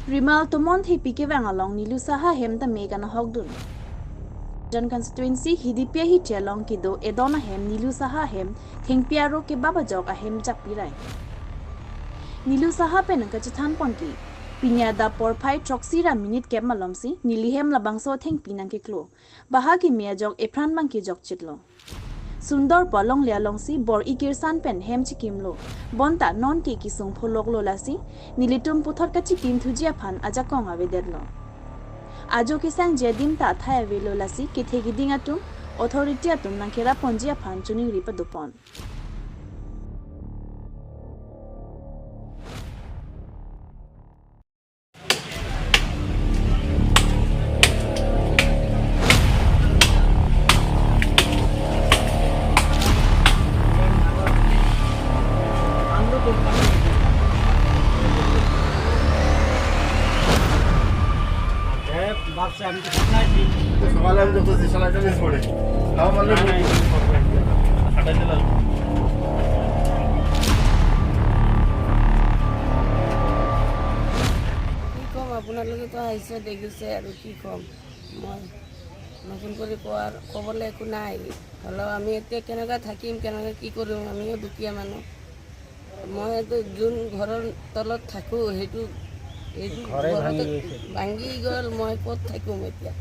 Rimal tomon thi pikewang along Nilu Saha hem ta megana hogdun. Jan constituency hidipia hi chelong kido edona hem Nilu Saha hem thengpiaro ke baba jok ahem jak pirai. Nilu Saha pen ka chithan ponki. Pinya da porphai troxira minute kep malomsi nili hem labangso theng pinang ke klo. Baha ki mia jok ephran bang ki jok chitlo. Sundor polong lia longsi bor ikir san pen hem chikimlo. Bonta non ki kisung pholok lo lasi nilitum puthor ka chikim thujia phan aja kong ave dedlo. Ajo ki sang jedim ta thai ave lo lasi ke thegi dingatum authority atum nangkhera ponjia phan chuning ripa dupon. সকালে আমি দেখতেছি সেলাইটা miss করে তাও মানে কি ক'ম, আপোনালোকেতো আহিছে দেখিছে আৰু কি ক'ম, মই নতুন কৰি কোৱাৰ ক'বলৈ একো নাই। হ'লেও আমি এতিয়া কেনেকৈ থাকিম, কেনেকৈ কি কৰিম, আমিও দুখীয়া মানুহ। মই এইটো যোন ঘৰৰ তলত থাকোঁ সেইটো এইটো ঘৰতে ভাঙি গ'ল, মই ক'ত থাকিম এতিয়া,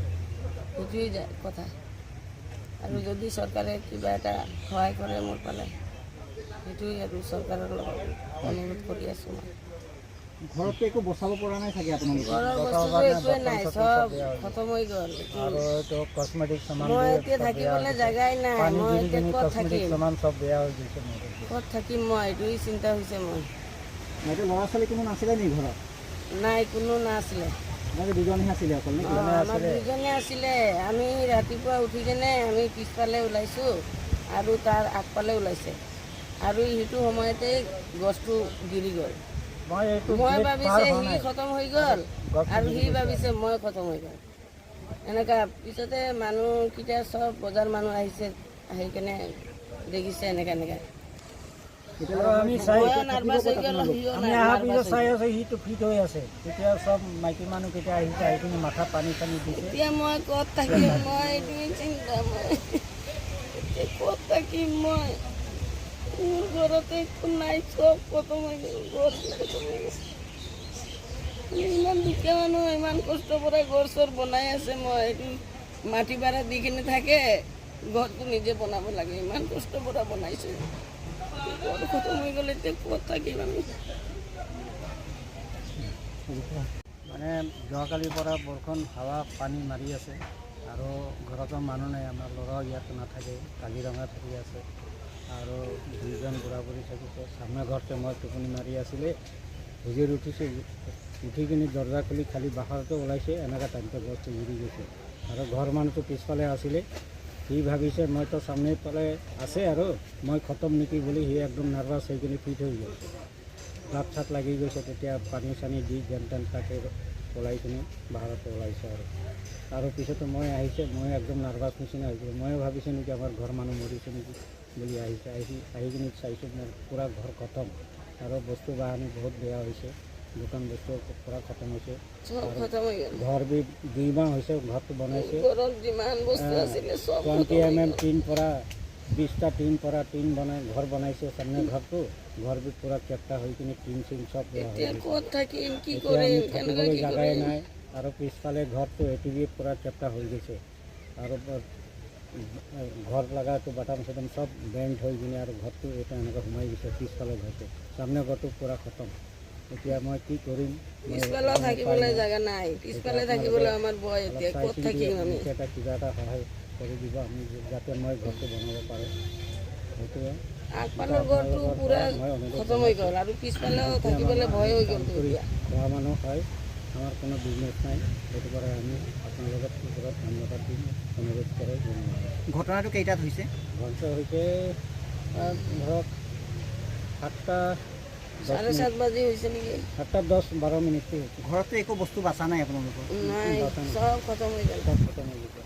সেইটোৱেই কথা। আৰু যদি চৰকাৰে কিবা এটা সহায় কৰে মোৰ পালে, সেইটোৱেই আৰু চৰকাৰৰ লগত অনুৰোধ কৰি আছোঁ মই। ঘৰততো একো বচাব পৰা নাই চাগে আপোনালোকে? ঘৰৰ বস্তুটো একোৱে নাই, চব খতম হৈ গ'ল। আৰু এইটো কসমেটিক সামান মই এতিয়া থাকিবলৈ জেগাই নাই, মই এতিয়া ক'ত কসমেটিক থাকিম, সামান চব বেয়া হৈ গৈছে মোৰ। ক'ত থাকিম মই, এইটোৱেই চিন্তা হৈছে মোৰ। এতিয়া ল'ৰা ছোৱালী কোনো নাছিলে নেকি ঘৰত? নাই, কোনো নাছিলে। আপোনালোকে দুজনহে আছিলে অকল নেকি? আমাৰ দুজনে আছিলে। আমি ৰাতিপুৱা উঠি কেনে আমি পিছফালে ওলাইছোঁ আৰু তাৰ আগফালে ওলাইছে, আৰু সেইটো সময়তে গছটো গিৰি গ'ল। মই এইটো মই গেট ভাবিছে পাৰ হোৱা সি নাই। খতম হৈ গ'ল গছটো আৰু গিৰি সি গৈছে। ভাবিছে মই খতম হৈ গ'ল। এনেকুৱা পিছতে মানুহকেইটা চব বজাৰ মানুহ আহিছে, আহি কেনে দেখিছে এনেকা এনেকা। আৰু আমি চাই ময়ো নাৰ্ভাছ হৈ গ'লো, সিও আমি অহাৰ নাৰ্ভাছ পিছত হৈ চাই গ'ল। আছো সিটো ফিট হৈ আছে। তেতিয়া চব মাইকী মানুহকেইটা আহিছে, আহি কিনে মাথাত পানী চানী দিছে। এতিয়া মই ক'ত থাকিম, মই এইটোৱে চিন্তা, মই এতিয়া ক'ত থাকিম মই, মোৰ ঘৰতে একো নাই, চব খতম হৈ গ'ল, ঘৰ খতম হৈ গৈছে। ইমান দুখীয়া মানুহ, ইমান কষ্ট পৰা ঘৰ চৰ বনাই আছে। মই এইটো মাটি ভাড়া দি কিনে থাকে, ঘৰটো নিজে বনাব লাগে, ইমান কষ্ট পৰা বনাইছে, ঘৰ খতম হৈ গ'লে এতিয়া ক'ত থাকিম আমি? মানে যোৱাকালিৰ পৰা বৰষুণ হাৱা পানী মাৰি আছে আৰু ঘৰতো মানুহ নাই। আমাৰ ল'ৰাও ইয়াত নাথাকে, কাজিৰঙা থাকি আছে আৰু দুইজন বুঢ়া বুঢ়ী থাকিছে। সামনে ঘৰতে মই টোপনি মাৰি আছিলে, হুজুৰ উঠিছে, উঠি কিনি দৰ্জা খুলি খালি বাহিৰতে ওলাইছে, এনেকুৱা টাইমতে গছটো উৰি গৈছে। আৰু ঘৰ মানুহটো পিছফালে আছিলে, সি ভাবিছে মইতো সামনে পালে আছে আৰু মই খতম নেকি বুলি সি একদম নাৰ্ভাছ হৈ কিনি ফিট হৈ গৈছে, দাঁত চাত লাগি গৈছে। তেতিয়া পানী চানী দি যেন তেন তাকে ওলাই কিনি বাহিৰতে ওলাইছে। আৰু আৰু পিছতো মই আহিছে, মই একদম নাৰ্ভাছ নিচিনা হৈ গ'লোঁ। ময়ো ভাবিছোঁ নেকি আমাৰ ঘৰ মানুহ মৰিছে নেকি বুলি আহিছে। আহি আহি কিনি চাইছোঁ মোৰ পূৰা ঘৰ খতম আৰু বস্তু বাহানি বহুত বেয়া হৈছে, দোকান বস্তু পূৰা খতম হৈছে। চব খতম হৈ গ'ল। ঘৰ বি 2 মাহ হৈছে ঘৰটো বনাইছে। ঘৰত যিমান বস্তু আছিলে চব টুৱেণ্টি খতম হৈ এম এম গ'ল। টিন পৰা 20টা টিন পৰা টিন বনাই ঘৰ বনাইছে। সামনে ঘৰটো ঘৰ বি পূৰা চেপ্টা হৈ কিনি টিন চিন চব বেয়া হৈ এতিয়া গৈছে। ক'ত থাকিম, কি এতিয়া আমি কৰিম, কেনেকৈ থাকিবলৈ কি জাগাই কৰিম? নাই। আৰু পিছফালে ঘৰটো এইটো বি পূৰা চেপ্টা হৈ গৈছে আৰু ঘৰ লগাটো বাটাম চাটাম চব বেণ্ড হৈ কিনে আৰু ঘৰটো এটা এনেকৈ সোমাই গৈছে পিছফালে ঘৰটো, সামনে ঘৰটো পূৰা খতম। এতিয়া মই কি কৰিম, মই পিছফালেও একদম উপায় থাকিবলৈ নাই। জেগা নাই, পিছফালে এতিয়া থাকিবলৈ আপোনালোকে আমাৰ ভয়। অলপ এতিয়া চাই ক'ত চিন্তি থাকিম আমি? মোক এটা কিবা এটা সহায় কৰি দিব আমি, যাতে মই ঘৰটো বনাব পাৰোঁ, সেইটোৱে। আগফালৰ ঘৰটো আপোনালোকৰ পুৰা পৰা মই অনুৰোধ খতম হৈ জনাইছোঁ। গ'ল আৰু পিছফালেও দুখীয়া থাকিবলৈ মানুহ, ভয় আমি হৈ কাম গ'লতো কৰি এতিয়া। খোৱা মানুহ হয়, আমাৰ কোনো বিজনেছ নাই। সেইটো পৰা আমি আপোনালোকৰ ওপৰত ধন্যবাদ দিম, অনুৰোধ কৰোঁ, ধন্যবাদ। ঘটনাটো কেইটাত হৈছে? ঘণ্টা হৈছে ধৰক 7টা 10 চাৰে মিনিট। সাত বাজি হৈছে নেকি? 7টা 10-12 মিনিটটো হৈছে। ঘৰততো একো বস্তু বাচা নাই আপোনালোকৰ? নাই। বাচা নাই। চব খতম হৈ গ'ল। চব খতম হৈ গৈছে।